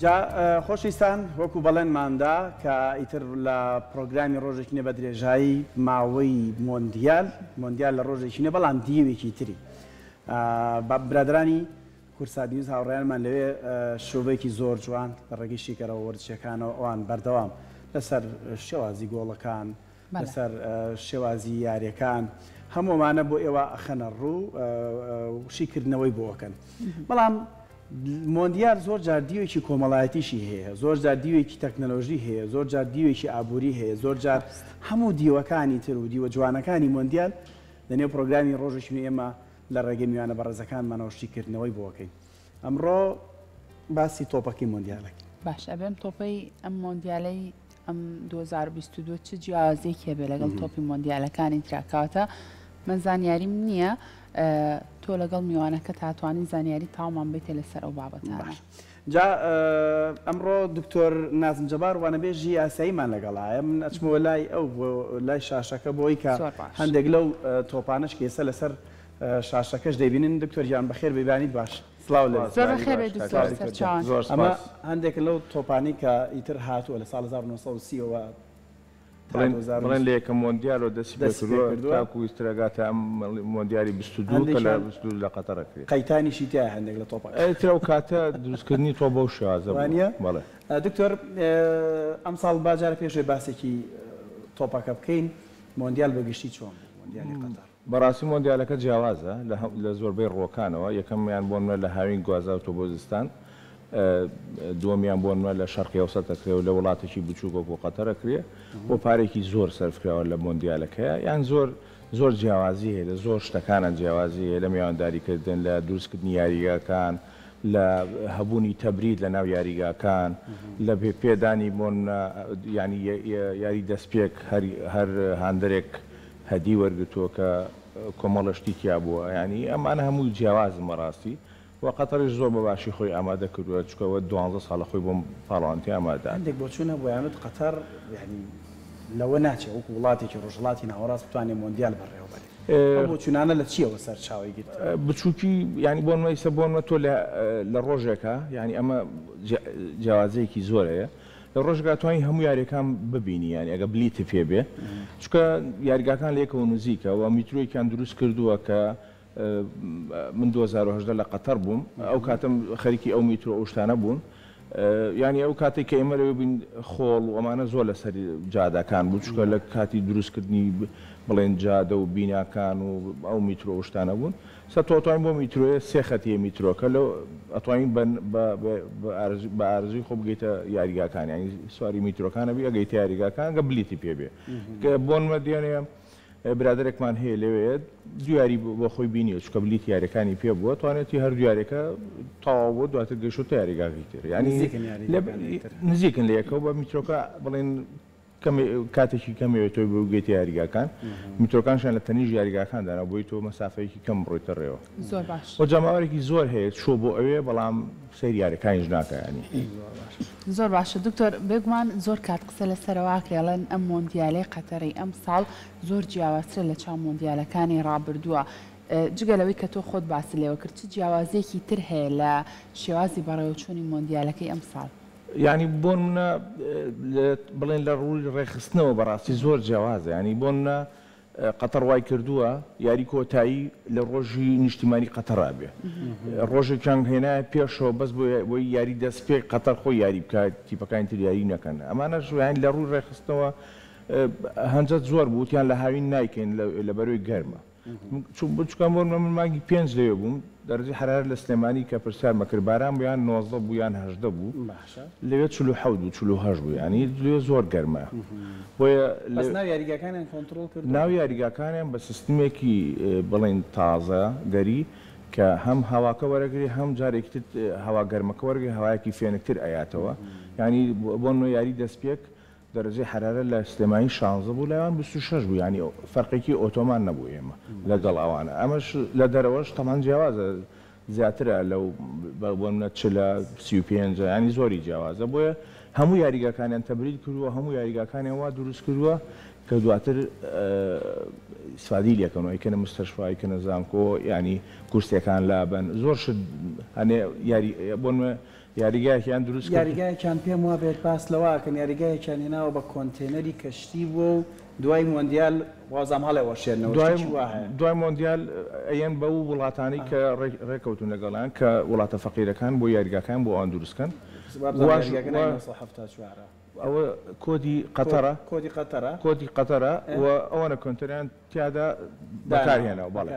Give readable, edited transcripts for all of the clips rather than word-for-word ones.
جا خۆشویستان وەکو بەڵێنمان دا کە ئیتر لە پڕۆگرامی ڕۆژێکی نوێ بە درێژایی ماوەی مۆندیال، مۆندیال لە ڕۆژێکی نوێ بەڵام دیوێکی تری برادەرانی کوردسات نیوز هاوڕێیانمان لەوێ شرۆڤەیەکی زۆر جوان لە ڕێگەی شیکەرەوە وەرزشیەکانەوە ئەوان بەردەوام لەسەر شێوازی گۆڵەکان لەسەر شێوازی یاریەکان هەموو ئەمانە بۆ ئێوە ئەخەنە ڕوو و شیکردنەوەی بۆ ئەکەن بەڵام مۆندیال زۆر جار دیوێکی کۆمەڵایەتیشی هەیە زۆر جار دیوێکی تەکنەلۆژی هەیە زۆر جار دیوێکی ئابووری هەیە زۆر جار هەموو دیوەکانی تر و دیوە جوانەکانی مۆندیال لەنێو پرۆگرامی ڕۆژێکی نوێ ئێمە لە ڕێگەی میوانە بەڕێزەکانمانەوە شیکردنەوەی بۆ ئەکەین ئەمڕۆ باسی تۆپەکەی مۆندیالەکەین. باش ئەبێ ئەم تۆپەی ئەم مۆندیالەی ئەم 2022 چ جیاوازیەکی هەبێ لەگەڵ تۆپی مۆندیالەکانی ترا کەواتە من زانیاریم نییە تۆ لەگەڵ میوانەکە تاتوانی زانیاری تاومان بیتێ لەسەر ئەو بابەتانە. باش جا ئەمڕۆ دکتۆر نازم جەبار وانەبێژی یاساییمان لەگەڵایە من ئەچمەوە لای ئەو بۆ لای شاشەکە بۆی کە هەندێک لەو تۆپانەش کە ئێستا لەسەر شاشەکەش دەیبینن دکتۆر گیان بەخێر بێی بانیت باش. سڵاو لێ زۆر بەخێر بێی دکتۆر سەرچاوان. زۆر ئەمە سپاس. هەندێکن لەو تۆپانەی کە ئیتر هاتووە لە ساڵ 1930 ەوە تا بڵێن 2020 بڵێن لە یەکەم مۆندیالەوە دەستی پێ دەستی پێ کردووە کردووە. تاکوو ئیستر ئەگاتە ئەم مۆندیالی 22 کە لە هەندێکیان 22 لە قەتەر ئەکرێ. قەیتانیشی تیایە هەندێک لە تۆپەکان. ئیتر ئەو کاتە دروستکردنی تۆپ بەو شێوازە بووە. وانییە؟ بەڵێ. دکتۆر ئەمساڵ با جارێ پێش ئەوەی باسێکی تۆپەکە بکەین مۆندیال بە گشتی چۆن بوو؟ مۆندیالی قەتەر. بەڕاستی مۆندیالەکە جیاوازە لە زۆربەی ڕووەکانەوە، یەکەمیان بۆنمونە لە هاوین گوازراوتەوە بۆ زستان، دووەمیان بۆنمونە لە شەرقی ئەوسەت ئەکرێ و لە وڵاتێکی بچووک وەکو قەتەر ئەکرێ و پارێکی زۆر سەرف کراوە لە مۆندیالەکەیا، یان زۆر زۆر جیاوازی هەیە لە زۆر شتەکانا جیاوازی هەیە لە میوانداریکردن، لە دروستکردنی یاریگاکان، لە هەبوونی تەبرید لە ناو یاریگاکان، لە پێدانی بۆنمونە یانی یاری دەستپێک هەر هەر هاندەرێک هەدی وەرگرتووە کە کۆمەڵە شتی تیا بووە یانی ئەمانە هەمووی جیاوازن بەڕاستی وە قەتەریش زۆر بە باشی خۆی ئامادە کردووە چونکە وە دوانزە ساڵە خۆی بۆم پاڵەوانێتی ئامادە. هەندێک بۆچوون هەبوو ئەیانوت قەتەر یانی لەوە ناچێ وەکو وڵاتێکی ڕۆژهەڵاتی ناوەڕاست بتوانێ مۆندیال بەڕێوە بەرێ ئەو بۆچوونانە لە چییەوە سەرچاوەی گرتووە؟ بچووکی یانی بۆ نموونە ئیستا بۆ نموونە تۆ لە لە ڕۆژێکا یانی ئەمە جیاوازییەکی زۆر هەیە لە ڕۆژێکا ئەتوانی هەموو یاریەکان ببینی یانی ئەگەر بلیتت پێ بێ چونکە یاریگاکان لە یەکەوە نزیکە و میترۆیەکیان دروست کردووە کە من 2018 لە قەتەر بووم ئەو کاتم خەریکی ئەو میترۆ ئەو شتانە بوون یانی ئەو کاتێک کە ئێمە لەوێ بووین خۆڵ و ئەمانە زۆر لەسەر جادەکان بوو چونکە لە کاتی دروستکردنی بڵێن جادە و بیناکان و ئەو میترۆ ئەو شتانە بوون سە تۆ ئەتوانی بۆ میترۆیە سێ خەتیە میترۆکە لەو ئەتوانی بە بە بە ئارەزووی خۆ بگەیتە یاریگاکان یانی سواری میترۆکان ئەبی ئەگەیتە یاریگاکان گە بلیتی پێ بێ کە بۆنمە دیێنێ برادەرێکمان هەیە لەوێ دوو یاری بۆ خۆی بینیوە چونکە بلیتی یاریەکانی پێ بووە توانێتی هەردوو یاریەکە تەواو بووە دواتر گەیشتۆتە یاریگاکەی تر یانی نزیکن یاریگاکان لە یەکتر نزیکن لە یەکەوە بە میترۆکە بڵێن کەمێ کاتێکی کەمەوێت تۆی بگەیتە یاریگاکان میترۆکانشیان لە تەنیشت یاریگاکان دانا بۆی تۆ مەسافەیەکی کەم بڕۆیتە ڕێوە زۆر باش و جەماوەرێکی زۆر هەیە چووە بۆ ئەوێ بەڵام سەیری یاریەکانیش ناکا یانی. زۆر باشە دکتۆر بێگومان زۆر کات قسە لەسەرەوە ئەکرێ ئەڵێن ئەم مۆندیالەی قەتەری ئەمساڵ زۆر جیاوازترە لە چاو مۆندیالەکانی ڕابردووە جگە لەوەی کە تۆ خۆت باست لێوە کرد چ جیاوازیەکی تر هەیە لە شێوازی بەڕێوەچوونی مۆندیالەکەی ئەمساڵ؟ یانی بۆنمونە بڵێن لە ڕووی ڕێکخستنەوە بەڕاستی زۆر جیاوازە یانی بۆنمونە قەتەڕ وای کردووە یاری کۆتایی لە ڕۆژی نیشتیمانی قەتەڕا بێ ڕۆژێکیان هێنایە پێشەوە بەس بۆی یاری دەستپێک قەتەر خۆی یاری بکات تیپەکانی تر یاری نەکەن ئەمانەش یانی لە ڕووی ڕێکخستنەوە هەنجەت زۆر بوو وتیان لە هاوین نایکەین لە بەرەوەی گەرمە چونکە بۆ نمونە من مانگی پێنج لەوێ بووم دەرەجەی حەرارەت لە سلێمانی کە پرسیارمە کرد باران بوو یان 19 بوو یان 18 بوو لەوێ 47 بوو 48 بوو یانی لەوێ زۆر گەرمە بۆیە بەس ناو یاریگاکانیان کۆنتڕۆڵ کردووە؟ ناو یاریگاکانیان بە سیستمێکی بڵێین تازە گەری کە هەم هەواکە وەرەگرێ هەم جارێکی تر هەوا گەرمەکە وەرگرێ هەوایەکی فێنکتر ئەیاتەوە یانی بۆ نمونە یاری دەستپێک دەرەجەی حەرارەت لە سلێمانی شانزە بوو لای ئەوان 26 بوو یانی فەرقێکی ئۆتۆمان نەبوو ئێمە لەگەڵ ئەوانە ئەمەش لە دەرەوەش تەبعەن جیاوازە زیاترە لەو بۆ نمونە چلە 35 ینی زۆری جیاوازە بۆیە هەموو یاریگاکانیان تەبرید کردووە هەموو یاریگاکانیان وا دروست کردووە کە دواتر ئیسفادەی لێکەن و ئەیکەنە مستەشفا ئەیکەنە زانکۆ ینی کورسیەکان لابەن زۆر شت هەنێ یاری بۆ نمونە. یاریگایەکیان دروست کرد. یاریگایەکیان پێم وابێت باس لەوە ئەکەن یاریگایەکیان هێناوە بە کۆنتێنەری کەشتی بووە و دوای مۆندیال وازام هەڵێوەشێننەوە شتێکی وا هەیە. دوای مۆندیال ئەیەن بەو وڵاتانەی کە ڕێکەوتون لەگەڵیان کە وڵاتە فەقیرەکان بۆ یاریگاکان بۆ ئەوان دروست کەن. وابزانم یاریگاکە ناوی 974 ە. ئەوە کۆدی قەتەرە. کۆدی قەتەرە. کۆدی قەتەرە و ئەوەنە کۆنتێنەریان تیادا بەکارهێناوە بەڵێ.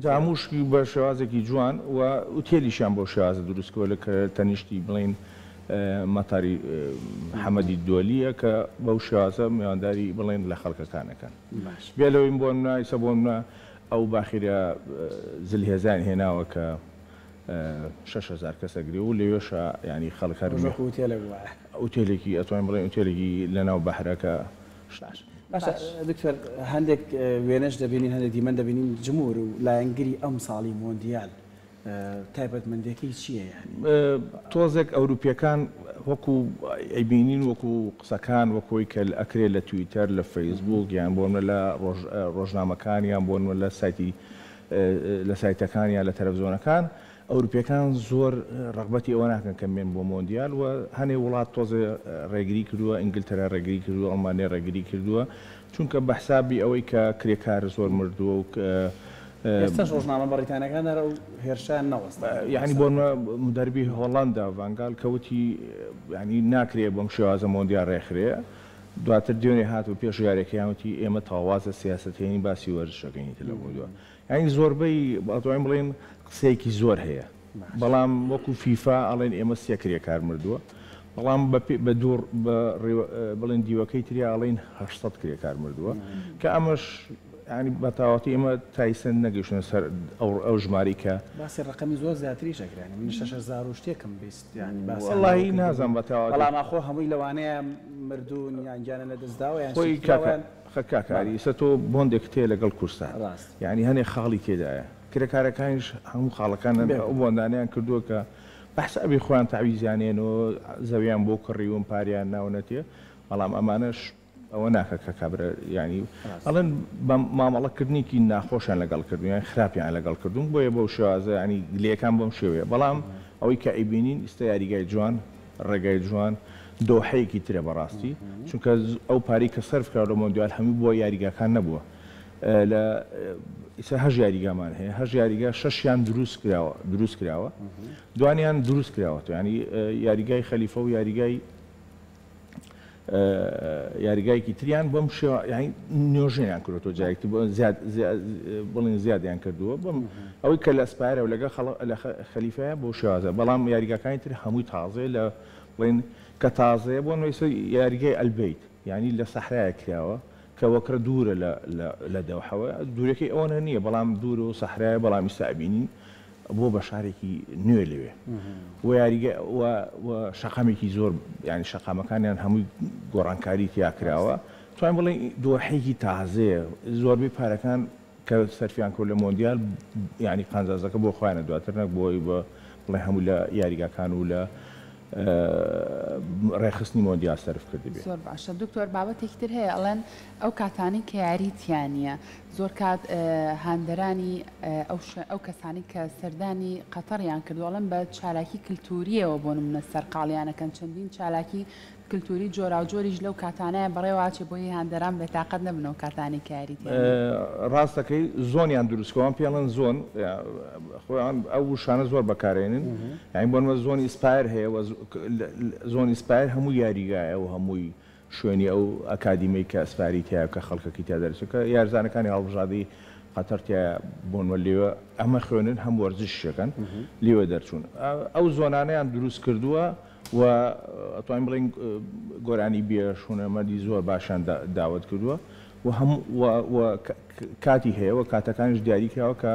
جا هەموو شتی بە شێوازێکی جوان و ئوتێلیشیان بەو شێوازە دروست کردوە لە کە تەنیشتی بڵێین مەتاری حەمەدی دۆلیە کە بەو شێوازە میوانداری بڵێن لە خەڵکەکان ئەکەن. بێ لەوەی بۆ نمونە ئیستا بۆ نمونە ئەو باخیرە زلهێزیان هێناوە کە 6000 کەس ئەگرێ و لەوێشا یانی خەڵک هەر وەکو ئوتێلێک وایە. ئوتێلێکی ئەتوانین بڵێین ئوتێلێکی لەناو بەحرە کە باش باشە دکتۆر هەندێک وێنەش دەبینین هەندێک دیمەن دەبینین جمهور و لایەنگری ئەم ساڵی مۆندیال تایبەتمەندیەکەی چییە یانی؟ تۆزێک ئەوروپیەکان وەکو ئەیبینین وەکو قسەکان وەکو ئەوەی کە ئەکرێ لە تویتەر لە فەیسبوک یان بۆ نمونە لە ڕۆژنامەکان یان بۆ نمونە لە سایتی لە سایتەکان یان لە تەلەفزیۆنەکان ئەوروپیەکان زۆر ڕەغبەتی ئەوە ناکەن کە بێن بۆ مۆندیال و هەنێ وڵات تۆزێ ڕێگری کردووە، ئینگلتەرا ڕێگری کردووە، ئەڵمانیا ڕێگری کردووە، چونکە بە حسابی ئەوەی کە کرێکار زۆر مردووە و ئێستاش ڕۆژنامە بەڕیتانیەکان هەر ئەو هێرشەیان نەوەستاندووە. یانی بۆ نمونە مودەربی هۆڵەندا ڤانگال کە وتی یانی ناکرێ بەم شێوازە مۆندیال ڕێکخرێ، دواتر دوێنێ هات و پێش یاریەکەیان وتی ئێمە تەواو واز لە سیاسەت هێنین باسی وەرزش ئەکەین ئیتر لەمەودوا. یانی زۆربەی ئەتوانین بڵێین قسەیەکی زۆر هەیە بەڵام وەکو فیفا ئەڵێن ئێمە سێ کرێکار مردووە بەڵام بە دوو بڵێن دیوەکەی تریا ئەڵێن 800 کرێکار مردووە کە ئەمەش ینی بە تاواتی ئێمە تایسن نەگەیشتە سەر ئەو ژماری کە باسی ڕقمی زۆر زیاتریش ئەکرێن من 6000 و شتێکم 20 ینی باسی وەڵڵاهی نازانم بە تەواوەتی بەڵام ئاخۆ هەمووی لەوانەیە مردوون یان گیانیان لەدەستداوە یان خۆی شتێکی کاکە تراوەیان خە کاکە ئاری ئیستا تۆ بۆندێکت هەیە لەگەڵ کورسان ڕاست. یانی هەنێ خاڵی تێدایە کرێکارەکانیش هەموو خاڵەکانیان ئەو بێگومان. بۆندانەیان کردووە کە بە حسابی خۆیان تەعویزیان هێن و زەویان بۆ کڕیون پاریان ناونەتێ بەڵام ئەمانەش ئەوە ناکە کە کابرا یانی ڕاست. ئەڵێن بە مامەڵە کردنێکی ناخۆشیان لەگەڵ کردوون یان خراپیان لەگەڵ کردوون بۆیە بەو شێوازە یانی گلەیەکان بەم شێوەیە بەڵام ئەوەی کە ئەیبینین ئیستا یاریگای جوان ڕێگای جوان دۆحەیەکی ترە بەڕاستی چونکە ئەو پارەی کە سەرف کراوە لە مۆندیال هەمووی بۆ یاریگاکان نەبووە لە ئیستا هەشت یاریگامان هەیە هەشت یاریگا شەشیان دروست کراوە دروست کراوە دوانیان دروست کراوەتەوە یانی یاریگای خەلیفە و یاریگای یاریگایەکی تریان بەم شێوە یانی نۆژەنیان کردوەوە جارێکی زیاد بڵێن زیادیان کردووە بەم ئەوەی کە لە ئەسپایرە و لەگەڵ لە خەلیفەیە بۆ شێوازە بەڵام یاریگاکانی تر هەمووی تازەیە لە بڵێن کە تازەیە بۆ نوێسە یاریگای ئەلبیت یانی لە سەحرایە کراوە کە وەکرە دوورە لە لە دەوحەوە دوورەکەی ئەوەنە نییە بەڵام دوورە و سەحرایە بەڵام ئیستا ئەبینین بووە بە شارێکی نوێ لەوێ و یاریگە و و شەقامێکی زۆر یانی شەقامەکانیان هەمووی گۆڕانکاری تیا کراوە توانین بڵێین دۆحەیەکی تازەیە زۆربەی پارەکان کە سەرفیان کرد لە مۆندیال یانی قانجازەکە بۆ خۆیانە دواتر نەک بۆی بە بڵێ هەموو لە یاریگاکان و لە ڕێکخستنی مۆندیال سەرف کردبێ. زۆر باشە دکتۆر بابەتێکی تر هەیە ئەڵێن ئەو کاتانەی کە یاری تیا نییە زۆر کات هاندەرانی ئەو کەسانی کە سەردانی قەتەڕیان کردووە ئەڵێن بە چالاکی کلتورییەوە بۆ نمونە سەرقاڵیان ئەکەن چەندین چالاکی کلتوری جۆراوجۆریش لەو کاتانەیە بەڕێوە ئەچێ بۆیە هاندەران بێتاقەت نەبن ئەو کاتانەی کە یاری تیا نییە. ڕاست دەکەی زۆنیان دروست کردوە ئەوان پێی ئەڵێن زۆن خۆیان ئەو وشانە زۆر بەکارێنن یانی بۆ نمونە زۆنی ئیسپایەر هەیە زۆنی ئیسپایەر هەموو یاریگایە و هەمووی شوێنی ئەو ئەکادیمەی کە ئەسپاری تیایە کە خەڵکەکی تیا دەرچوو کە یارزانەکانی هەڵبژاردەی قەتەر تیایە بۆنمە لێوە ئەمە خوێنن هەم وەرزشیش ئەکەن لێوە دەرچوون ئەو زۆنانەیان دروست کردووە و ئەتوانین بڵێین گۆرانی بێژ هونەرمەندی زۆر باشیان داوەت کردووە و هەموو و کاتی هەیە و کاتەکانیش دیاری کراوە کە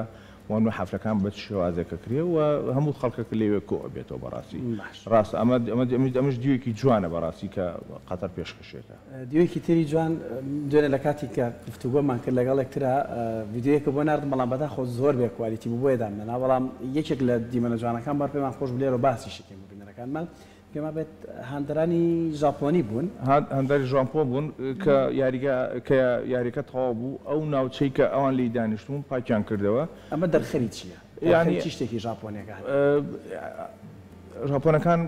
وانە حەفلەکان بە چ شێوازێک ئەکرێ و هەموو خەڵکەکە لەوێ کۆ ئەبێتەوە بەڕاستی ڕاستە ئەمە ئەمە ئەمەش دیوێکی جوانە بەڕاستی کە قەتەر پێشکەشێکە. دیوێکی تری جوان دوێنێ لە کاتی کە گفتوگۆمان کرد لەگەڵ یەکترا ڤیدیۆیەکە بۆ ناردم بەڵام بەداخەوە زۆر بێ quality بوو بۆیە دامنەنا بەڵام یەکێک لە دیمەنە جوانەکان بار پێمان خۆش بوو لێرەوە باسیشی کەین بۆ بینەرەکانمان پێم وابێت هاندەرانی ژاپۆنی بوون. هاندەری ژاپۆن بوون کە یاریگا کە یاریەکە تەواو بوو ئەو ناوچەی کە ئەوان لێی دانیشتبوون پاکیان کردەوە. ئەمە دەرخەری چییە؟ دەرخەری چی شتێکی ژاپۆنیەکان؟ ژاپۆنەکان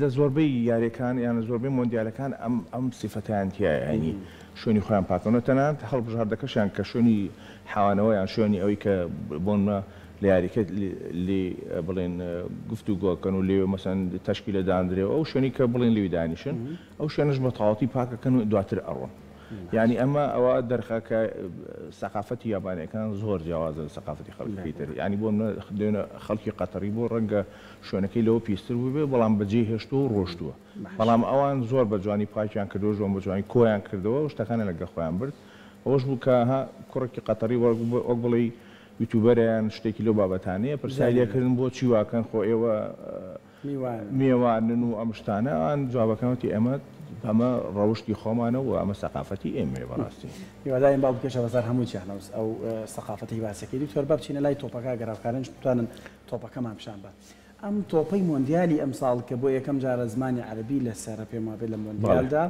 لە زۆربەی یاریەکان یان لە زۆربەی مۆندیالەکان ئەم ئەم سیفەتیان تیایە، یانی شوێنی خۆیان پاکەنەوە، تەنانەت هەڵبژاردەکەشیان کە شوێنی حەوانەوە یان شوێنی ئەوەی کە بۆنمە لە یاریەکە لێ بڵێن گفتوگۆکەن و لێ مەسەن تەشکیلە داندرێ و ئەو شوێنی کە بڵێن لێوی دانیشن ئەو شوێنەش بە تەواوەتی پاکەکەن و دواتر ئەڕۆن. یانی ئەمە ئەوە دەرخا کە سەقافەتی یابانیەکان زۆر جیاوازە لە سەقافەتی خەڵکەکەی تر. یانی بۆ نمونە دێنە خەڵکی قەتەری بۆ ڕەنگە شوێنەکەی لەوە پیستر بووبێ بەڵام بەجێی هێشتووە و ڕۆشتووە. بەڵام ئەوان زۆر بە جوانی پاکیان کردەوە زۆر بە جوانی کۆیان کردەوە و شتەکانیان لەگەڵ خۆیان برد. ئەوەش بوو کە ها کوڕێکی قەتەری وەک بڵێی یوتیوبەرە یان شتێکی لەو بابەتانەیە پرسیاری لێکردن بۆچی واکەن خۆ ئێوە میوانن و ئەم شتانە، ئەوان جوابەکەیان وتی ئێمە ئەمە ڕەوشتی خۆمانە و ئەمە سەقافەتی ئێمەیە بەڕاستی. هیوادارین باو بکێشە بەسەر هەموو جیهان ئەو سەقافەتەی باسەکەی دکتۆر با بچینە لای تۆپەکە گەر هاوکارانیش بتوانن تۆپەکەمان پیشان بەن. ئەم تۆپەی مۆندیالی ئەمساڵ کە بۆ یەکەم جارە زمانی عەرەبی لەسەرە پێم وابێت لە مۆندیالدا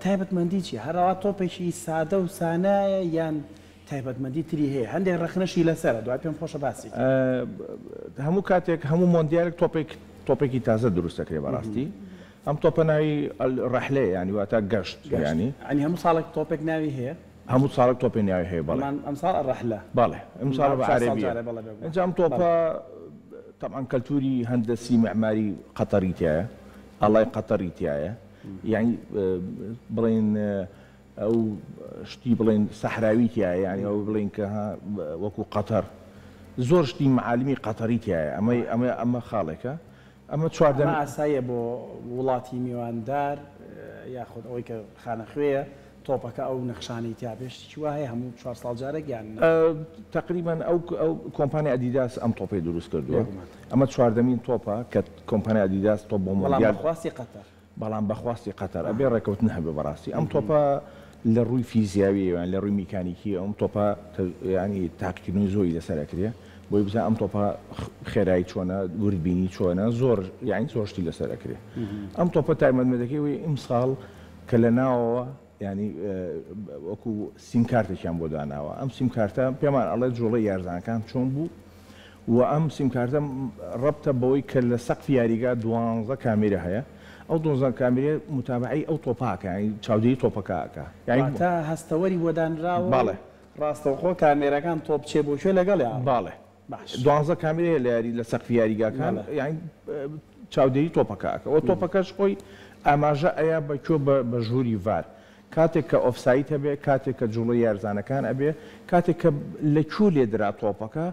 تایبەتمەندی چیە؟ هەر ئەوا تۆپێکی سادە و سانایە یان تایبەتمەندی تری هەیە هەندێک ڕەخنەشی لەسەرە دوای پێم خۆشە باسی کەی. هەموو کاتێک هەموو مۆندیالێک تۆپێک تۆپێکی تازە دروست دەکرێت بەڕاستی ئەم تۆپە ناوی الرحلە یانی واتە گەشت یانی. یانی هەموو ساڵێک تۆپێک ناوی هەیە؟ هەموو ساڵێک تۆپێ ناوی هەیە بەڵێ. ئەمساڵ الرحلە. بەڵێ ئەمساڵ بە عەرەبیە. ئینجا ئەم تۆپە تەبعەن کەلتوری هەندەسی معماری قەتەری تیایە ئاڵای قەتەری تیایە یانی بڵێن ئەو شتی بڵێن سەحراوی تیایە یانی ئەو بڵێن کە ها وەکو قەتەر زۆر شتی معالمی قەتەری تیایە ئەمە ئەمە ئەمە خاڵێکە ئەمە چواردە ئەمە ئاساییە بۆ وڵاتی میواندار یاخود ئەوەی کە خانەخوێیە تۆپەکە ئەو نەخشانەی تیا بێ شتێکی وا هەیە هەموو چوار ساڵ جارێک یان نا؟ تەقریبەن ئەو ئەو کۆمپانیای ئەدیداس ئەم تۆپەی دروست کردووە ئەمە چواردەمین تۆپە کە کۆمپانیای ئەدیداس تۆپ بۆ مۆندیال بەڵام بە خواستی قەتەر. بەڵام بە خواستی قەتەر ئەبێ ڕێکەوتن هەبێ بەڕاستی ئەم تۆپە لە ڕووی فیزیاویەوە یان لە ڕووی میکانیکیەوە ئەم تۆپە یانی تاقیکردنەوەی زۆری لەسەر ئەکرێ بۆی بزان ئەم تۆپە خێرایی چۆنە وردبینی چۆنە زۆر یانی زۆر شتی لەسەر ئەکرێ ئەم تۆپە تایبەتمەندەکەی وی ئیمساڵ کە لە ناوەوە یانی وەکو سیم کارتێکیان بۆ داناوە ئەم سیم کارتە پێمان ئەڵێ جوڵەی یارزانەکان چۆن بوو و ئەم سیم کارتە ڕەبتە بەوەی کە لە سەقفی یاریگا دوانزە کامیرە هەیە ئەو دوانزە کامیرە موتابەعەی ئەو تۆپە ئەکا یانی چاودێری تۆپەکە ئەکا یانی واتە هەستەوەری بۆ دانراوە و بەڵێ. ڕاستەوخۆ کامێرەکان تۆپ چێ بۆ کوێ لەگەڵیا ئەڕۆن. بەڵێ. باش. دوانزە کامیرە هەیە لە یاری لە سەقفی یاریگاکان بەڵێ. یانی چاودێری تۆپەکە ئەکا و تۆپەکەش خۆی ئاماژە ئەیا بە کوێ بە بە ژووری ڤار کاتێک کە ئۆفساید هەبێ، کاتێک کە جوڵەی یارزانەکان ئەبێ، کاتێک کە لە کوێ لێدرا تۆپەکە،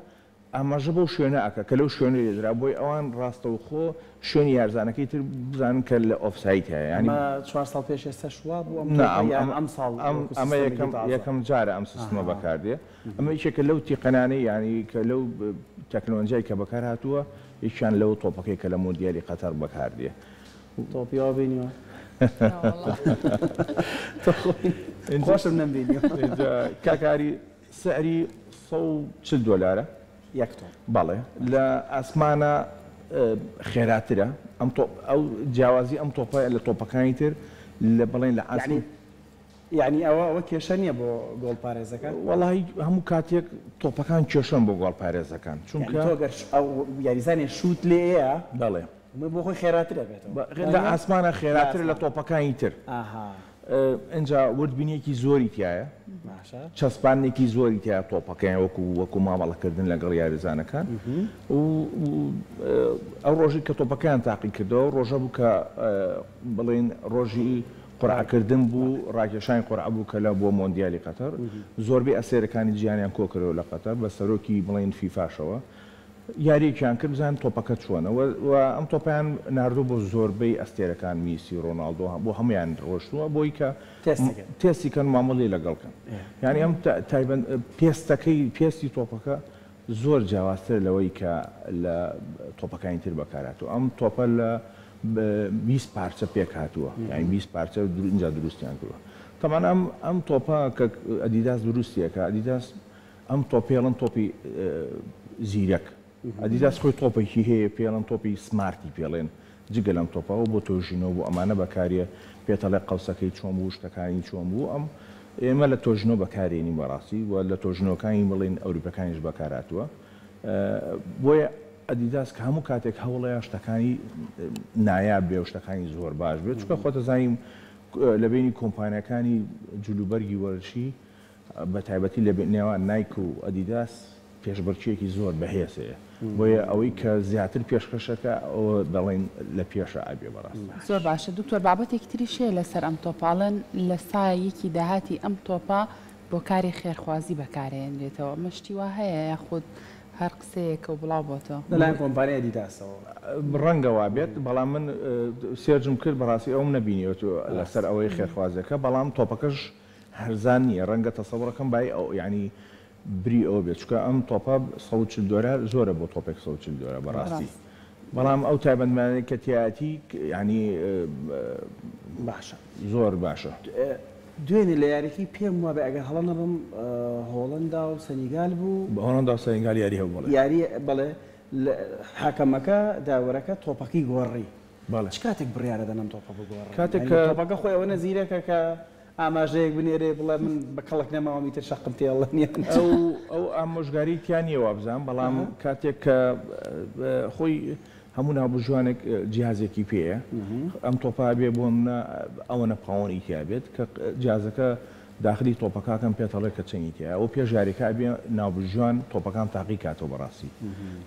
ئاماژە بەو شوێنە ئەکا کە لەو شوێنە لێدرا، بۆی ئەوان ڕاستەوخۆ شوێنی یارزانەکەی تر بزانن کە لە ئۆفساید هەیە. یانی. ئەمە چوار ساڵ پێش ئێستاش وا بوو ئەم نا، تۆپە یان ئەمساڵ وەکو ئەمە سیستەمێکی یەکەم تازە؟ یەکەم جارە ئەم سیستمە بەکار دێ. ئەمە یەکێکە لەو تیقەنانەی یانی کە لەو تەکنۆلۆژیای کە بەکار هاتووە، یەکیان لەو تۆپەکەی کە لە مۆندیالی قەتەر بەکار دێ. تۆپی وا بینیوە؟ خۆشم نەمبینیوە. کاک ئاری سعری 140 دۆلارە. یەک تۆپ. بەڵێ لە ئاسمانە خێراترە ئەم تۆپ ئەو جیاوازی ئەم تۆپە لە تۆپەکانی تر لە بڵێن لە ئاستی یانی ئەوە ئەوە کێشە نییە بۆ گۆڵپارێزەکان؟ وەڵاهی هەموو کاتێک تۆپەکان کێشەن بۆ گۆڵپارێزەکان چونکە. یانی تۆ گەر ئەو یاریزانێ شووت لێیە. بەڵێ. بۆ خۆی خێراتر ئەبێتەوە. لە ئاسمانە خێراترە لە تۆپەکانی تر. ئاها. ئینجا وردبینیەکی زۆری تیایە. باشە. چەسپاندنێکی زۆری تیایە تۆپەکەیان وەکو وەکو مامەڵەکردن لەگەڵ یاریزانەکان و ئەو ڕۆژەی کە تۆپەکەیان تاقی کردەوە ڕۆژە بوو کە بڵێین ڕۆژی قورعەکردن بوو، ڕاکێشانی قورعە بوو کە لە بۆ مۆندیالی قەتەر، زۆربەی ئەستێرەکانی جیهانیان کۆکردەوە لە قەتەر بە سەرۆکی بڵێین فیفاشەوە یارییەکیان کرد بزانن تۆپەکە چۆنە و ئەم تۆپەیان ناردووە بۆ زۆربەی ئەستێرەکان میسی، ڕۆناڵدۆ بۆ هەموویان ڕۆشتووە بۆی کە تێستی کەن مامەڵەی لەگەڵ کەن یانی ئەم تایبەت پێستەکەی پێستی تۆپەکە زۆر جیاوازترە لەوەی کە لە تۆپەکانی تر بەکارهاتووە ئەم تۆپە لە 20 پارچە پێکهاتووە یانی 20 پارچە ئینجا دروستیان کردووە تەبعەن ئەم ئەم تۆپە کە ئەدیداس دروستی ئەکا ئەدیداس ئەم تۆپ پێڵن تۆپی زیرەک ئەدیداس خۆی تۆپێکی هەیە پێڵن تۆپی سمارتی پێڵێن جگە لەم تۆپە ئەو بۆ تۆژینەوە بۆ ئەمانە بەکاریە پێتەڵێ قەوسەکەی چۆن بوو شتەکانی چۆن بوو ئەم ئێمە لە تۆژینەوە بەکارێنین بەڕاستی و لە تۆژینەوەکانی بڵێن ئەوروپەکانیش بەکارهاتووە بۆیە. ئەدیداس کە هەموو کاتێک هەوڵەیە شتەکانی نایاب بێ و شتەکانی زۆر باش بێت، چونکە خۆتەزانی لە بەینی کۆمپانیاکانی جلوبەرگی وەرزشی بە تایبەتی لە نێوان نایک و ئەدیداس پێشبڕکێیەکی زۆر بەهێز هەیە، بۆیە ئەوەی کە زیاتر پێشکەشەکە ئەوە دەڵێین لە پێشە ئەبێ بەڕاستی. زۆر باشە دکتۆر بابەتێکی تریش هەیە لەسەر ئەم تۆپە ئەڵێن لە سا یەکی داهاتی ئەم تۆپە بۆ کاری خێرخوازی بەکارئەهێنرێتەوە ئەمە شتی وا هەیە یاخود هەر قسەیەکە و بڵاو بۆتەوە؟ لەلایەن کۆمپانیای ئەدیداسەوە. ڕەنگە وابێت بەڵام من search م کرد بەڕاستی ئەوم نەبینیوە لەسەر ئەوەی خێرخوازیەکە بەڵام تۆپەکەش هەرزان نییە ڕەنگە تەسەوڕەکەم بای ئەو یانی بری ئەوە بێت چونکە ئەم تۆپە 140 دۆلار زۆرە بۆ تۆپێک 140 دۆلار بەڕاستی بەڵام ئەو تایبەتمەندانەی کە تیایەتی یانی باشە زۆر باشە. دوێنێ لە یاریەکەی پێم وابێ ئەگەر هەڵە نەبم هۆڵەندا و سەنیگال بوو. هۆڵەندا و سەنیگال یاری هەبوو بەڵێ. یاری بەڵێ حەکەمەکە داوەرەکە تۆپەکەی گۆڕی. بەڵێ. چ کاتێک بڕیارە دەن ئەم تۆپە بگۆڕن؟ کاتێک کە. تۆپەکە خۆی ئەوەنە زیرەکە کە ئاماژەیەک بنێرێ بڵێ من بە کەڵک نەماوم ئیتر شەقم تێڵن یان چی؟ ئەو ئەو ئامۆژگاری تیا نییە وابزانم بەڵام کاتێک کە خۆی هەموو ناوبژیوانێک جیهازێکی پێیە ئەم تۆپە ئەبێ بۆ منە ئەوەنە پاوەنی تیا بێت کە جیازەکە داخلی تۆپەکەکەم پێت ئەڵێ کە چەنی تیایە ئەو پێش یاریەکە ئەبێ ناوبژیوان تۆپەکان تاقی کاتەوە بەڕاستی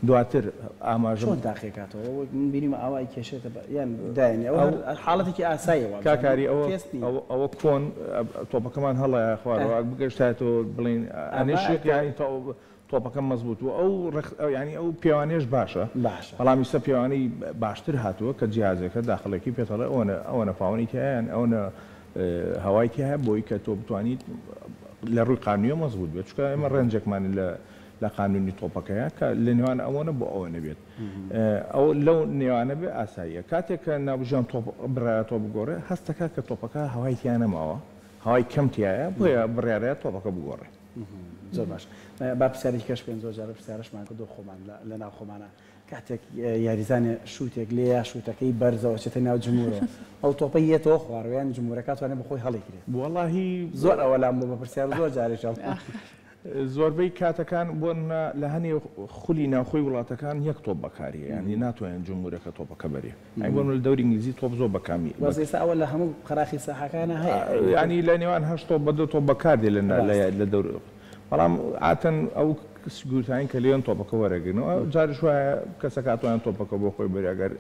دواتر ئاماژە چۆن تاقی کاتەوە وەک من بینیمە ئاوا ئەیکێشێتە بە یان دایەنێ ئەوە هەر حاڵەتێکی ئاساییە وابزانم کاک ئاری ئەوە تێست نییە. ئەوە ئەوە کۆن تۆپەکەمان هەڵەیە خوارەوە بگەشتایەتەوە بڵێین ئەنێشێک یانی تۆپەکە مەزبوت و ئەو ڕێک یانی ئەو پێوانەیەش باشە باشە. بەڵام ئیستا پێوانەی باشتر هاتووە کە جیهازێکە داخڵێکی پێت ئەڵێ ئەوەنە ئەوەنە پاوەنی تیایە یان ئەوەنە هەوای تیایە بۆی کە تۆ بتوانیت لە ڕووی قانونیەوە مەزبوت بێت چونکە ئێمە range ێکمان لە لە قانونی تۆپەکەیە کە لە نێوان ئەوەنە بۆ ئەوەنە بێت ئەو لەو نێوانە بێ ئاساییە کاتێک کە ناوبژیوان تۆپ بڕیارە تۆپ بگۆڕێ هەستەکە کە تۆپەکە هەوای تیا نەماوە هەوای کەم تیایە بۆیە بڕیارە تۆپەکە بگۆڕێ. زۆر باش با پرسیارێکی کەش بکەین زۆر جارە پرسیارەشمان کردو خۆمان لە ناو خۆمانە کاتێک یاریزانێ شووتێک لێ یا شووتەکەی بەرزەوە چێتە ناو جمهورەوە ئەو تۆپە یەتەوە خوارەوە یان جمهورەکە توانێت بە خۆی هەڵیگرێت وەڵاهی زۆر ئەوە لام بۆ بە پرسیار زۆر جارێک زۆربەی کاتەکان بۆ نمونە لە هەنێ خولی ناوخۆی وڵاتەکان یەک تۆپ بەکارهێ یانی ناتوانێت جمهورەکە تۆپەکە بەرێ یانی بۆ نمونە لە دەوری ئینگلیزی تۆپ زۆر بەکامی بەس ئێستا ئەوە لە هەموو قەراخی ساحەکانە هەیە یانی لە نێوان هەشت تۆپ بە دە تۆپ بەکار دێ لە لە دەور بەڵام عاتەن ئەو سگورتاین کە لێن تۆپەکە وەرەگرنەوە جاریش وایە کەسەکە ئەتوانێت تۆپەکە بۆ خۆی بەرێ ئەگەر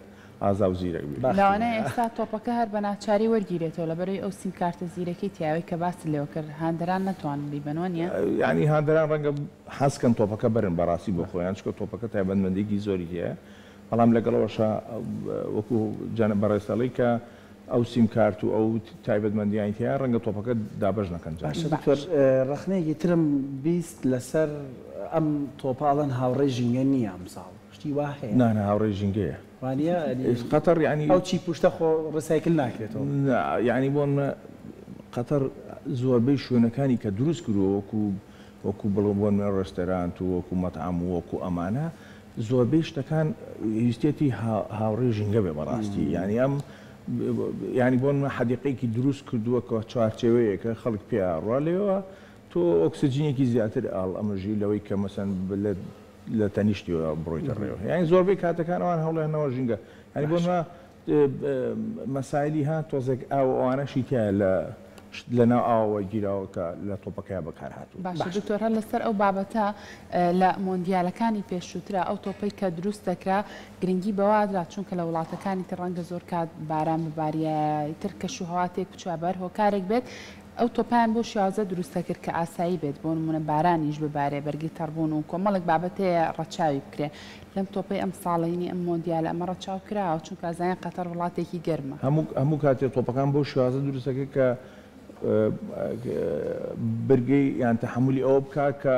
ئازا و زیرەک بێت. لەوانەیە ئێستا تۆپەکە هەر بە ناچاری وەرگیرێتەوە لەبەرئەوەی ئەو سیم کارتە زیرەکەی تیایەوەی کە باست لێوە کرد هاندەران نەتوانن بیبەن وەنیە؟ یانی هاندەران ڕەنگە حەز کەن تۆپەکە بەرن بەڕاستی بۆ خۆیان چونکە تۆپەکە تایبەتمەندیەکی زۆری تیایە بەڵام لەگەڵ ئەوەشا وەکو جەناب بەڕێز ئەڵێی کە ئەو سیم کارت و ئەو تایبەتمەندیانی تیایە ڕەنگە تۆپەکە دابەش نەکەن جارێ. باشە دکتۆر ڕەخنەیەکی ترم بیست لەسەر ئەم تۆپە ئەڵێن هاوڕێی ژینگە نییە ئەمساڵ شتی وا هەیە؟ نا نا هاوڕێی ژینگەیە. وانیە یانی قەتەڕ یانی ئەو چی پوشتە خۆ recycle ناکرێتەوە. نا یانی بۆ نمونە قەتەڕ زۆربەی شوێنەکانی کە دروست کردووە وەکو وەکو بڵێ بۆ نمونە ڕێستەرانت و وەکو مەتعەم و وەکو ئەمانە زۆربەی شتەکان ویستێتی هاوڕێی ژینگە بێ بەڕاستی یانی ئەم یانی بۆ نمونە حەدیقەیەکی دروست کردووە کە چوارچێوەیەکە خەڵک پێ ئەڕوا لەوێوە تۆ ئۆکسجینێکی زیاتر ئاڵ ئەمژی لەوەی کە مەسەن لە لە تەنیشتیەوە بڕۆیتە ڕێوە یانی زۆربەی کاتەکان ئەوان هەوڵیانەوە ژینگە یانی بۆ نمونە مەسایلی ها تۆزێک ئاو ئەوانەشی تیایە لە لە ناو ئاوەوە گیراوە کە لە تۆپەکەیا بەکار هاتووە. باشە دکتۆر هەر لەسەر ئەو بابەتە لە مۆندیالەکانی پێشووترا ئەو تۆپەی کە دروست دەکرا گرنگی بەوە ئەدرا چونکە لە وڵاتەکانی تر ڕەنگە زۆر کات باران بباریایە تر کەش و هەوا تێک بچوە بە هەر هۆکارێک بێت ئەو تۆپەیان بەو شێوازە دروست دەکرد کە ئاسایی بێت بۆ نموونە بارانیش ببارێ بەرگەی تەڕبوون و کۆمەڵێک بابەت هەیە ڕەچاوی بکرێ لەم تۆپەی ئەمساڵینی ئەم مۆندیالە ئەمە ڕەچاو کراوە چونکە ئەزانین قەتەر وڵاتێکی گەرمە. هەموو هەموو کاتێ تۆپەکان بەو شێوازە دروست دەکرێت کە برگەی یان تەحەمولی ئەوە بکا کە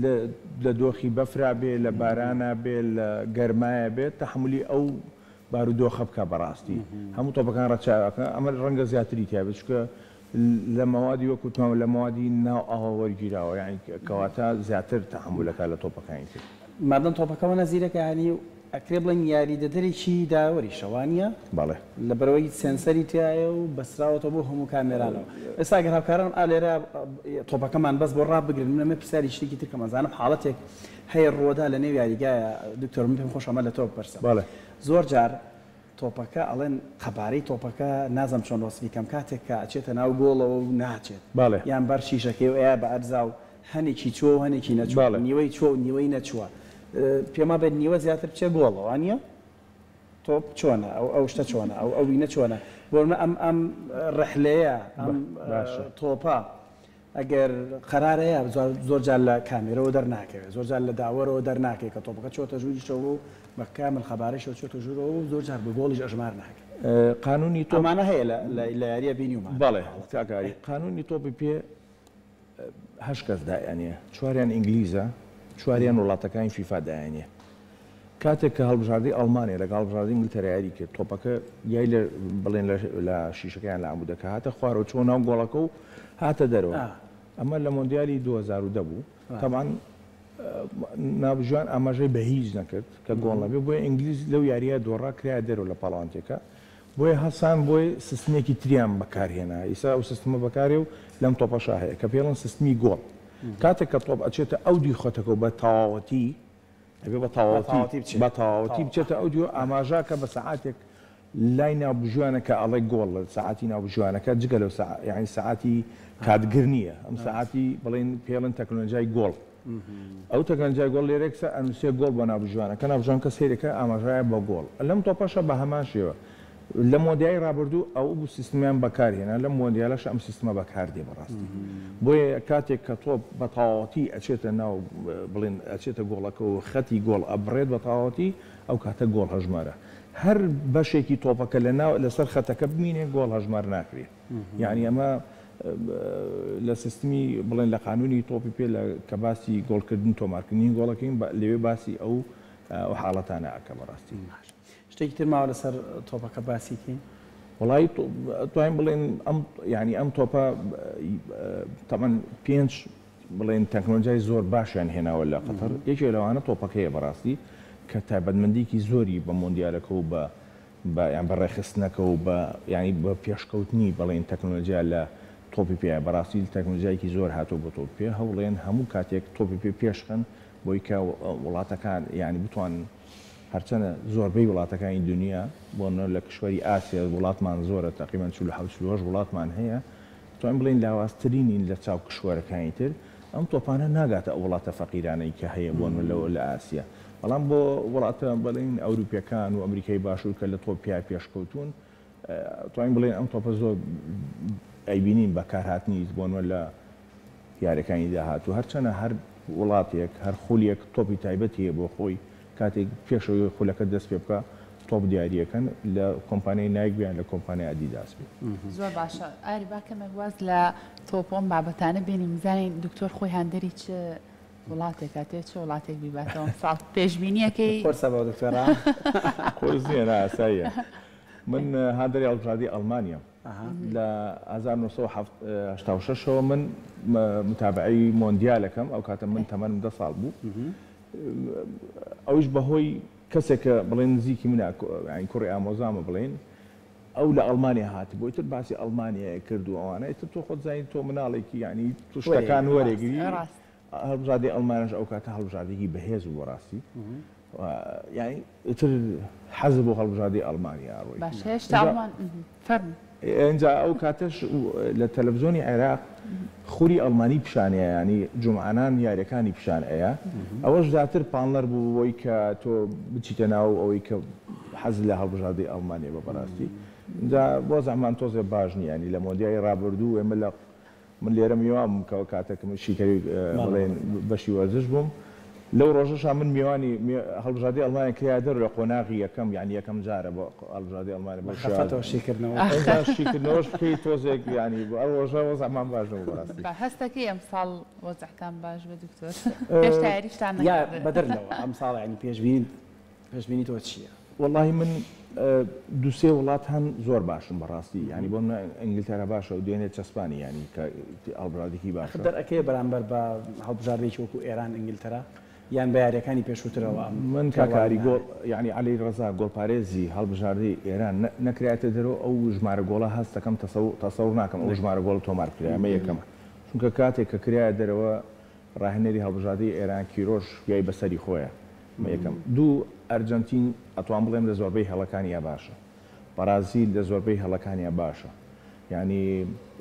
لە لە دۆخی بەفرا بێ لە بارانا بێ لە گەرمایە بێ تەحەمولی ئەو بارودۆخە بکا بەڕاستی هەموو تۆپەکان ڕەچاو ئەکا ئەمە ڕەنگە زیاتری تیا بێت چونکە لە مەوادی وەک وتمان لە مەوادی ناو ئاوە وەرگیراوە یانی کەواتە زیاتر تەحەمول ئەکا لە تۆپەکانی تر. مادەم تۆپەکە وەنە زیرەکە یانی. ئەکرێ بڵێین یاریدەدەرێکی داوەریشە وانیە؟ بەڵێ. لەبەرئەوەی سێنسەری تیایە و بەستراوەتەوە بۆ هەموو کامێرانەوە. ئێستا گەر هاوکاران ئا لێرە تۆپەکەمان بەس بۆ ڕابگرن من ئەمەوێ پرسیاری شتێکی تر کەم ئەزانم حاڵەتێک هەیە ڕووەدا لە نێو یاریگایە دکتۆر من پێم خۆشە ئەمە لە تۆ بپرسم. بەڵێ. زۆر جار تۆپەکە ئەڵێن قەبارەی تۆپەکە نازانم چۆن وەسفی کەم کاتێک کە ئەچێتە ناو گۆڵەوە و ناچێت بەڵێ. یان بەر شیشەکەی و ئەیا بە ئەرزا و هەنێکی چووە و هەنێکی نەچووە بەڵێ. نیوەی چووە و نیوەی نەچووە پێم وابێت نیوە زیاتر بچێ گۆڵە وانیە؟ تۆپ چۆنە ئەو ئەو شتە چۆنە ئەو ئەو وینە چۆنە بۆ نمونە ئەم ئەم ڕحلەیە ئەم باشە. تۆپە ئەگەر قەرارەیە زۆر جار لە کامێرەوە دەرناکەوێت زۆر جار لە داوەرەوە دەرناکەوێت کە تۆپەکە چۆتە ژووریشەوە و بە کامل قەبارەیشەوە چۆتە ژوورەوە و زۆر جار بە گۆڵیش ئەژمار ناکرێت. قانوونی تۆپ. ئەمانە هەیە لە لە یارییە بینیومانە. بەڵێ کاک ئاری قانوونی تۆپی پێ هەشت کەس دایانێ چواریان ئینگلیزە چواریان وڵاتەکانی فیفا دایانێ کاتێک کە هەڵبژاردەی ئەڵمانیا لەگەڵ هەڵبژاردەی ئینگلتەرا یاری کرد تۆپەکە یای لە بڵێن لە شیشەکەیان لە عەمودەکە هاتە خوارەوە چووە ناو گۆڵەکە و هاتە دەرەوە ئەمە لە مۆندیالی 2010 بوو تەبعەن ناوبژیوان ئاماژەی بە هیچ نەکرد کە گۆڵ نەبێ بۆیە ئینگلیز لەو یاریە دۆڕا کرایە دەرەوە لە پاڵەوانتیەکە بۆیە هەسان بۆی سیستمێکی تریان بەکارهێنا ئیسا ئەو سیستمە بەکارێ و لەم تۆپەشا هەیە کە پێڵن سیستمی گۆڵ کاتێک کە تۆپ ئەچێتە ئەو دوی خەتەکە و بە تەواوەتی ئەبێ بە تەواوەتی بە تەواوەتی بچێتە ئەو دیو ئاماژە کە بە سەعاتێک لای ناوبژیوانەکە ئەڵێ گۆڵ لە سەعاتی ناوبژیوانەکە جگە لەو سەع یانی سەعاتی کاتگر نییە ئەم سەعاتی بڵێن پێڵن تەکنۆلۆژیای گۆڵ ئەو تەکنۆلۆژیای گۆڵ لێرەکسە ئەنووسێ گۆڵ بۆ ناوبژیوانەکە ناوبژیوانکە سەیرەکە ئاماژایە بە گۆڵ لەم تۆپەشە بە هەمان شێوە لە مۆندیای ڕابردوو ئەو بوو سیستمیان بەکار هێنا لەم مۆندیالەش ئەم سیستمە بەکار دێ بەڕاستی بۆیە کاتێک کە تۆپ بە تەواوەتی ئەچێتە ناو بڵێن ئەچێتە گۆڵەکە و خەتی گۆڵ ئەبڕێت بە تەواوەتی ئەو کاتە گۆڵ هەژمارە هەر بەشێکی تۆپەکە لە ناو لەسەر خەتەکە بمینێ گۆڵ هەژمار ناکرێ یعنی ئەمە لە سیستمی بڵێن لە قانونی تۆپی پێ لە کە باسی گۆڵکردن تۆمارکردنی گۆڵەکەین لەوێ باسی ئەو ئەو حاڵەتانە ئەکە بەڕاستی. شتێکی تر ماوە لەسەر تۆپەکە باسی کەین؟ وەڵایی توانین بڵێن ئەم یانی ئەم تۆپە تەبعەن پێنج بڵێن تەکنۆلۆژیای زۆر باشیان هێناوە لە قەتەر یەکێ لەوانە تۆپەکەیە بەڕاستی کە تایبەتمەندیکی زۆری بە مۆندیالەکە و بە بە یان بە ڕێکخستنەکە و بە یانی بە پێشکەوتنی بڵێن تەکنۆلۆژیا لە تۆپی پێ بەڕاستی تەکنۆلۆژیایەکی زۆر هاتووە بۆ تۆپی پێ هەوڵێن هەموو کاتێک تۆپی پێ پێشخەن بۆی کە وڵاتەکان یانی بتوانن هەرچەنە زۆربەی وڵاتەکانی دونیا بۆ نمونە لە کشوەری ئاسیا وڵاتمان زۆرە تەقریبەن 47 48 وڵاتمان هەیە توانین بڵێین لاوازترینین لە چاو کشوەرەکانی تر ئەم تۆپانە ناگاتە ئەو وڵاتە فەقیرانەی کە هەیە بۆ نمونە لە ئاسیا بەڵام بۆ وڵاتە بڵێین ئەوروپیەکان و ئەمریکای باشوور کە لە تۆپیا پێشکەوتوون توانین بڵێین ئەم تۆپە زۆر ئەیبینین بەکارهاتنی بۆ نمونە لە یاریەکانی داهاتوو هەرچەنە هەر وڵاتێک هەر خولیەک تۆپی تایبەتی هەیە بۆ خۆی کاتێک پێش ئەوەی خولەکە دەست پێ بکا تۆپ دیاریەکەن لە کۆمپانیای نایک بێ یان لە کۆمپانیای ئەدیداس بێ. زۆر باشە ئاری با کەمێک واز لە تۆپ و ئەم بابەتانە بێنین بزانین دکتۆر خۆی هاندەری چ وڵاتێکە تێ چ وڵاتێک بیباتەوە ئەمساڵ پێشبینیەکەی قورسە بۆ دکتۆرا؟ قورس نییە نا ئاساییە من هاندەری هەڵبژاردەی ئەڵمانیام. لە 1986 ەوە من متابعەی مۆندیالەکەم ئەو کاتە من تەمەنم دە ساڵ بوو ئەویش بەهۆی کەسێک کە بڵێن نزیکی منە یانی کوڕی ئامۆزامە بڵێن ئەو لە ئەڵمانیا هاتبوو ئیتر باسی ئەڵمانیای کرد و ئەوانە ئیتر تۆ خۆت زانی تۆ مناڵێکی یانی تو شتەکان وەرێگری هەڵبژاردەی ئەڵمانیاش ئەو کاتە هەڵبژاردەیەکی بەهێز بوو بەڕاستی یانی ئیتر حەز بۆ هەڵبژاردەی ئەڵمانیا ڕۆی. باشە هێشتا ئەڵمان فەرموو. ئینجا ئەو کاتەش لە تەلەفزیۆنی عێراق خولی ئەڵمانی پیشان ئەیا یانی جومعانان یاریەکانی پیشان ئەیا ئەوەش زیاتر پاڵنەر بوو بۆی کە تۆ بچیتە ناو ئەوەی کە حەز لە هەڵبژاردەی ئەڵمانیا بە بەڕاستی ئینجا وەزعمان تۆزێ باش نییە یانی لە مۆندیالی ڕابردوو ئێمە لە من لێرە میوان بووم کە کاتێک من شیکەری بڵێن بەشی وەرزش بووم لەو ڕۆژەشا من میوانی هەڵبژاردەی ئەڵمانیا کرایە دەرەوە لە قۆناغی یەکەم یانی یەکەم جارە بۆ هەڵبژاردەی ئەڵمانیا بەو شێوازە. بە خەفەتەوە شیکردنەوە. ئینجا شیکردنەوەش بکەی تۆزێک یانی ئەو ڕۆژە وەزعمان باش نەبوو بەڕاستی. با هەستەکەی ئەمساڵ وەزعتان باش بێ دکتۆر هێشتا یاریشتان یا نەکردووە. بەدەر لەوە ئەمساڵ یانی پێشبینیت پێشبینی تۆ چییە؟ وەڵاهی من دوو سێ وڵات هەن زۆر باشن بەڕاستی یانی بۆ منە ئینگلتەرا باشە و دوێنێ چەسپانی یانی کە هەڵبژاردێکی باشە. دەرئەکەوێ بەرامبەر بە هەڵبژاردەیەکی وەکو ئێران ئینگلتەرا؟ یان بە یاریەکانی پێشووترەوە ئەم من کاک ئاری تێڕوانینە گۆڵ هەیە؟ یانی عەلی ڕەزا گۆڵپارێزی هەڵبژاردەی ئێران نەکرایەتە دەرەوە ئەو ژمارە گۆڵە هەست دەکەم تەسەور ناکەم ئەو ژمارە گۆڵە تۆمار بکرایە ئەمە یەکەم چونکە کاتێک کە کرایە دەرەوە ڕاهێنەری هەڵبژاردەی ئێران کیرۆش یای بەسەری خۆیە ئەمە یەکەم دوو ئەرجەنتین ئەتوان بڵێم لە زۆربەی هێڵەکانیا باشە بەڕازیل لە زۆربەی هێڵەکانیا باشە یانی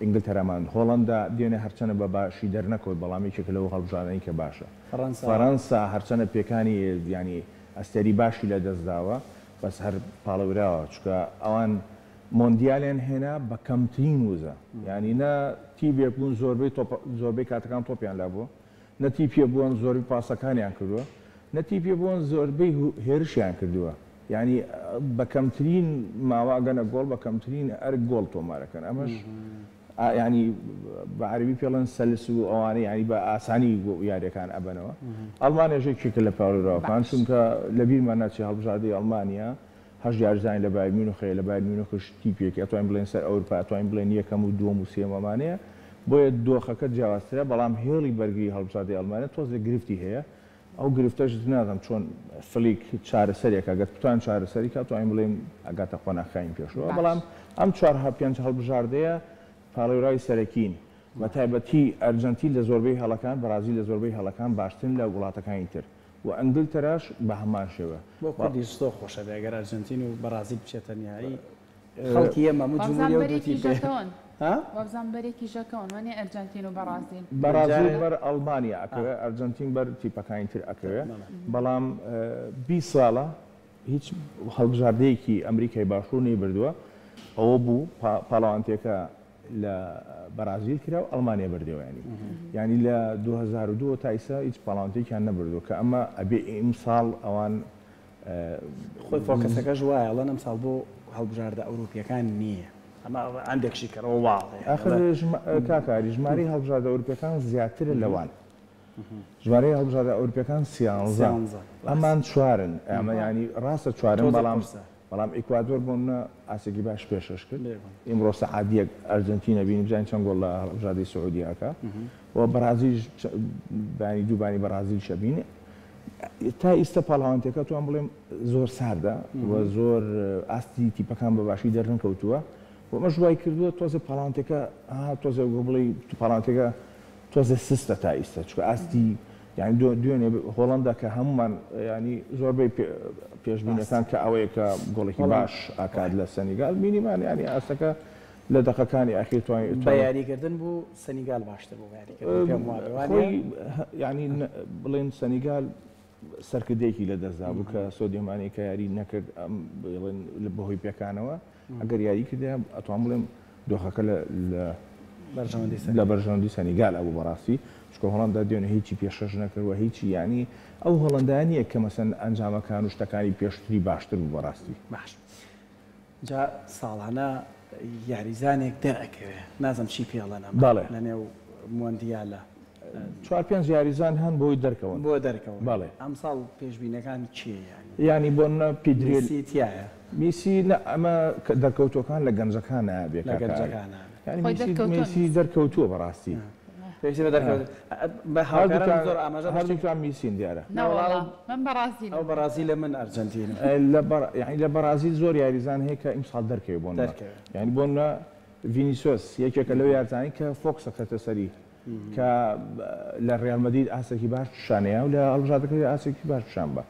ئینگلتەرامان هۆڵەندا دوێنێ هەرچەنە بە باشی دەرنەکەوت بەڵام یەکێکە لەو هەڵبژاردانەی کە باشە. فەڕەنسا. فەرەنسا هەرچەنە پێکانی یانی ئەستێری باشی لە دەست داوە بەس هەر پاڵێوراوە چونکە ئەوان مۆندیالیان هێنا بە کەمترین وزە یانی نە تیپێک بوون زۆربەی تۆپ زۆربەی کاتەکان تۆپیان لابووە نە تیپێ بوون زۆربەی پاسەکانیان کردووە نە تیپێ بوون زۆربەی هێرشیان کردووە یانی بە کەمترین ماوە ئەگەنە گۆڵ بە کەمترین ئەرک گۆڵ تۆمارەکەن ئەمەش یانی بە عەرەبی پێڵێن سەلس و ئەوانە یانی بە ئاسانی یاریەکان ئەبەنەوە. ئەڵمانیاش یەکێکە لە پاڵێوراوەکان چونکە لە بیرمان ناچێ هەڵبژاردەی ئەڵمانیا هەشت یاریزانی لە بایرن میونخ هەیە لە بایرن میونخش تیپێکی ئەتوانین بڵێین سەر ئەورپا ئەتوانین بڵێین یەکەم و دووەم و سێیەم ئەمانەیە بۆیە دۆخەکە جیاوازترە بەڵام هێڵی بەرگری هەڵبژاردەی ئەڵمانیا تۆزێک گرفتی هەیە ئەو گرفتەش نازانم چۆن فلیک چارەسەرێکە گەر بتوان چارەسەری کا توانین بڵێین ئەگاتە قۆناخەکانی پێشەوە بەڵام ئەم چوار پێنج هەڵبژاردەیە پاڵێوراوی سەرەکین بە تایبەتی ئەرجەنتین لە زۆربەی هەڵەکان بەرازیل لە زۆربەی هەڵەکان باشترن لە وڵاتەکانی تر و ئەنگلتەراش بە هەمان شێوە. بۆ کوردیش زۆر خۆشە بێ گەر ئەرجەنتین و بەرازیل بچێتە نیهایی خەڵکی ئێمە هەموو وابزانم جمهوریە و دوو بەرێکی تیپێ ژەکەون ها؟ وابزانم بەرێکی ژەکەون وەنیە ئەرجەنتین و بەڕازیل. بەڕازیل جارێ بەر ئەڵمانیا ئا ئەکەوێ ئەرجەنتین بەر تیپەکانی تر ئەکەوێ بەڵێ. بەڵام 20 ساڵە هیچ هەڵبژاردەیەکی ئەمریکای باشوور نەیبردووە ئەوە بوو پاڵەوانتێکە لە بەرازیل کرا و ئەڵمانیا بردەوە ینی یعنی لە 2002 تا ئیسا هیچ پاڵەوانتێکیان نەبردووە کە ئەمە ئەبێ ئیمساڵ ئەوان خۆی فۆکەسەکەش وایە ئەڵێن ئەمساڵ بۆ هەڵبژاردە ئەوروپیەکان نییە ئەمە هەندێک شیکەرەوە وا ئەڵێ ئاخر کاک ئاری ژمارەی هەڵبژاردە ئەوروپیەکان زیاترە لەوان ژمارەی هەڵبژاردە ئەوروپیەکان سیانزە ئەمان چوارن ئەمە ینی ڕاستە چوارن بەڵام بەڵام ئیکوادۆر بۆ منە ئاسێکی باش پێشەش کرد ئیمڕۆ سەعات یەک ئەرجەنتینە بینی بزانین چەند گۆڵ لە هەڵبژاردەی سعودیە ئەکا و بەرازیل بانی دووبانی بەرازیل شەبینی تا ئیستە پاڵەوانتیەکە توان بڵێم زۆر ساردە و زۆر ئاستی تیپەکان بە باشی دەرنەکەوتووە و ئەمەش وای کردووە تۆزێ پاڵەوانتیەکە تۆزێ بڵێ پاڵەوانتیەکە تۆزێ سستە تا ئیستا چونکە ئاستی یانی دوێنێ هۆڵەندا کە هەمومان ینی زۆربەی پێشبینەکان کە ئەوەیە کە گۆڵێکی باش ئاکات لە سەنیگال بینیمان ینی ئاستەکە لە دەقەکانی ئەخیر توانی بە یاریکردن بوو سەنیگال باشتر بوو بە یاریکردن پێم وابێ وانیە؟ خۆی یانی بڵێن سەنیگال سەرکردەیەکی لە دەستدا بوو کە سۆدیۆ مانی کە یاری نەکرد ئەم بڵێن بەهۆی پێکانەوە ئەگەر یاری کردە ئەتوان بڵێم دۆخەکە لە لە بەرژەوەندی سەنیگال ئەبوو بەڕاستی چونکە هۆڵەندا دوێنێ هیچی پێشکەش نەکرد و هیچی یانی ئەو هۆڵەندایە نییە کە مەسەن ئەنجامەکان و شتەکانی پێشتری باشتر بوو بەڕاستی. باش جا ساڵانە یاریزانێک دەرئەکەوێ نازم چی پێڵێن ئەمە بەڵێ. لەنێو مۆندیالە. چوار پێنج یاریزان هەن بۆی دەرکەون. بۆ دەرکەون. بەڵێ. ئەمساڵ پێشبینەکان کێ یانی؟ یانی بۆ نمونە پیدری. میسی تیایە؟ میسی نا ئەمە دەرکەوتوەکان لە گەنجەکانا بێ لە کاکە ئاری. گەنجەکانا بێ. یانی خۆی میسی دەرکەوتووە میسی میسی. دەرکەوتووە بەڕاستی. پێویستی بە دەرکەوتن بە هاوکارانم زۆر ئاماژە بە شتێک. هەردووکتان میسین دیارە. نەوەڵا من بەڕازیلم. ئەو بەڕازیلە من ئەرجەنتینم. لە بەڕ یانی لە بەڕازیل زۆر یاریزان هەیە کە ئیمساڵ دەرکەوێ بۆ نمونە. دەرکەوێ. یانی بۆ نمونە ڤینیسیۆس یەکێکە لەو یارزانەی کە فۆکس ئەخرێتە سەری کە لە ڕیال مەدرید ئاستێکی باش پیشانەیە و لە هەڵبژاردەکەی ئاستێکی باش پیشان بە.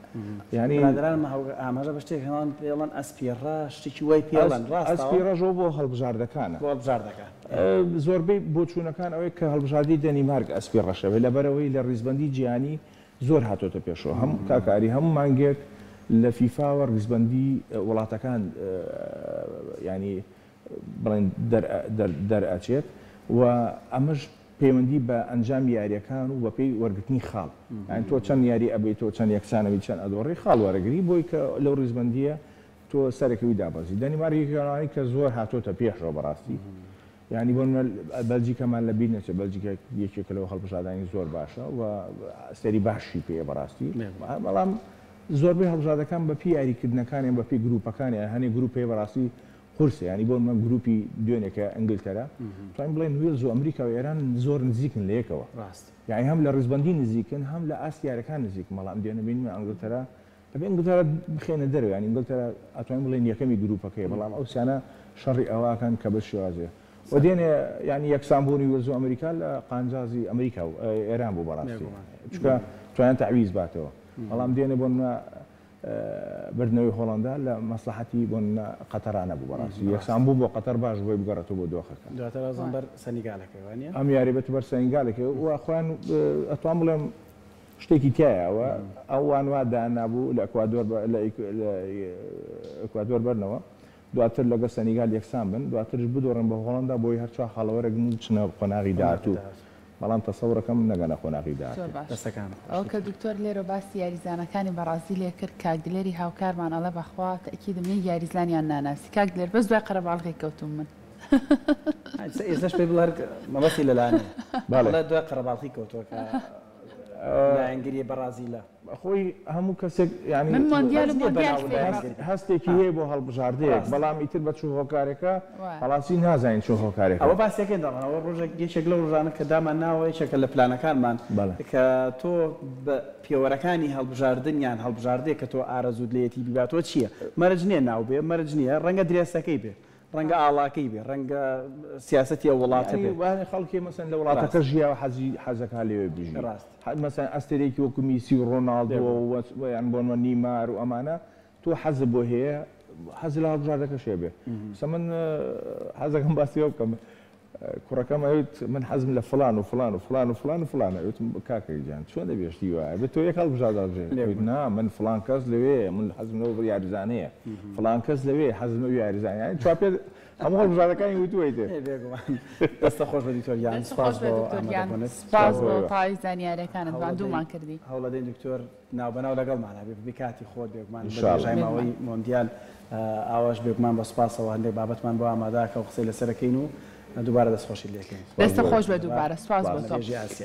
یانی برادەرانم ئاماژە بە شتێک هەڵان پێڵەن ئەسپی ڕەش شتێکی وای پێڵەن ڕاستە؟ ئەسپی ڕەش بۆ هەڵبژاردەکانە. بۆ هەڵبژاردەکان. زۆربەی بۆچوونەکان ئەوەیە کە هەڵبژاردەی دەنیمارک ئەسپی ڕەشە بێت لەبەرئەوەی لە ڕیزبەندی جیهانی زۆر هاتۆتە پێشەوە هەم کاک ئاری هەموو مانگێک لە فیفاوە ڕیزبەندی وڵاتەکان ینی بڵێن دەرئەچێت و ئەمەش پەیوەندی بە ئەنجامی یاریەکان و بەپێی وەرگرتنی خاڵ یانی تۆ چەند یاری ئەبەی تۆ چەند یەکسانەبی چەند ئەدۆڕی خاڵ وەرەگری بۆی کە لەو ڕیزبەندیە تۆ سەرەکەوی دابەزی دەنیمارک یەکێکە لەوانەی کە زۆر هاتۆتە پێشەوە بەڕاستی یانی بۆ نمونە بەلجیکامان لە بیر نەچێت بەلجیکا یەکێکە لەو هەڵبژاردانی زۆر باشە و سەری باشی پێیە بەڕاستی بەڵام زۆربەی هەڵبژاردەکان بەپی یاریکردنەکانیان بەپی گروپەکانیان هەنێ گروپ هەیە بەڕاستی قورسە یانی بۆ نمونە گروپی دوێنێ کە ئینگلتەرا توانین بڵێن وێلز و ئەمریکا و ئێران زۆر نزیکن لە یەکەوە ڕاست. یانی هەم لە ڕیزبەندی نزیکن هەم لە ئاست یاریەکان نزیکن بەڵام دوێنێ بینیمان ئینگلتەرا ئەبێ ئینگلتەرا بخەینە دەرەوە یانی ئینگلتەرا ئەتوانین بڵێین یەکەمی گروپەکەیە بەڵام ئەو سیانە شەڕی ئەوەکەن کە بە شێوازێ و دێنێ یانی یەکسان بوونی وێلز و ئەمریکا لە قانجازی ئەمریکا و ئێران بوو بەڕاستی چونکە توانیان تەعویز باتەوە بەڵام دێنێ بۆ نمونە بردنەوەی هۆڵەندا لە مەسڵەحەتی بۆ نمونە قەتەرا نەبوو بەڕاستی یەکسان بوون بۆ قەتەر باش بۆی بگەڕێتەوە بۆ دۆخەکە. دواتر ئەزم بەر سەنیگالەکەی وانیە؟ ئەم یاری بێت بەر سەنیگالەکەی و خۆیان ئەتوان بڵێم شتێکی تایە ئەوە ئەوان وا دانابوو لە ئەکوادۆر لە ئەکوادۆر بەرنەوە دواتر لەگەڵ سەنیگال یەکسان بن دواترش بدۆڕێن بە هۆڵەندا بۆی هەر چوار خاڵە وەرەگرن و بچنە قۆناغی داهاتوو بەڵام تەسەورەکەم نەگەنە قۆناغی زۆر داهاتوو. باشە دەستەکانت خۆش ئەوە کە دکتۆر. دکتۆر لێرە باسی یاریزانەکانی بەڕازیلێ کرد کاک دلێری هاوکارمان ئەڵێ بەخوا تەئکیدم یەک یاریزانیان ناناسی کاک دلێر بەس دوای قەرەباڵغی کەوتوم من. ئێستاش پێی بڵێ هەر مەبەستی لەلانێ بەڵێ. ئەڵێ دوای قەرەباڵغی کەوتووە کە لایەنگری بەڕازیلە. خۆی هەموو کەسێک یانی من مۆندیال و مەرج نییە مۆندیال بەناو سەیرم. لایەنگری. هەستێکی هەیە بۆ هەڵبژاردەیەک ڕاستە. بەڵام ئیتر بە چ هۆکارێکە وایە. بەڕاستی نازانین چ هۆکارێکە. ئەوە باسیەکەین دەڵێن ئەوە ڕۆژێک یەکێک لەو ڕۆژانە کە دامان ناوە یەکێکە لە پلانەکانمان بەڵێ. کە تۆ بە پێوەرەکانی هەڵبژاردن یان هەڵبژاردەیەک کە تۆ ئارەزووت لێیەتی بیباتەوە چییە؟ مەرج نییە ناو بێ مەرج نییە ڕەنگە درێسەکەی بێ ڕەنگە ئاڵاکەی بێ، ڕەنگە سیاسەتی ئەو وڵاتە یانی بێ. وانە خەڵکێ مەسەن لە وڵاتەکە ڕاستە. ژیاوە حەزی حەزەکا لەوێ بژی. ڕاستە. مەسەن ئەستێرەیەکی وەکو میسی و ڕۆناڵدۆ بێگومان. و یان بۆ نموونە نیمار و ئەمانە تۆ حەزت بۆ هەیە حەزت لە هەڵبژاردەکەش هەیە بێ. مەسەن من حەزەکەم باسی ئەوە بکەم کوڕەکەم ئەوت من حەزم لە فڵان و فڵان و فڵان و فڵان و فڵانە. وتم کاکە گیان چۆن دەبێ شتی وایە بێ تۆ یەک هەڵبژاردە هەڵبژێری. بێگومان. نا من فڵان کەس لەوێ من حەزم لەو یاریزانەیە فڵان کەس لەوێ حەزم لەو یاریزانە یانی چوار پێ هەموو هەڵبژاردەکانی وتووە ئیتر. ئێ بێگومان. دەستت خۆش بێ دکتۆر گیان. دەست سپاس خۆش بێ بۆ دکتۆر گیان. ئامادەبوونت. سپاس سپاس بۆ بۆ تەواوی زانیاریەکانت. هەوڵەدەین ماندوومان کردی. هەوڵەدەین دکتۆر ناوبەناو لەگەڵمانا بێ بەبێ کاتی خۆت بێگومان ان بە شاء الله. درێژای بێگومان. ماوەی مۆندیال ئاواش بێگومان بە سوپاسەوە هەندێک بابەتمان بۆ ئامادە کە و قسەی لەسەر ئەکەین و دووبارە دەستخۆشیت لێکەین. سپاس دەستت بۆ خۆش بێ بە دووبارە. سپاس بۆ تۆ. نەبێژی ئاسیای.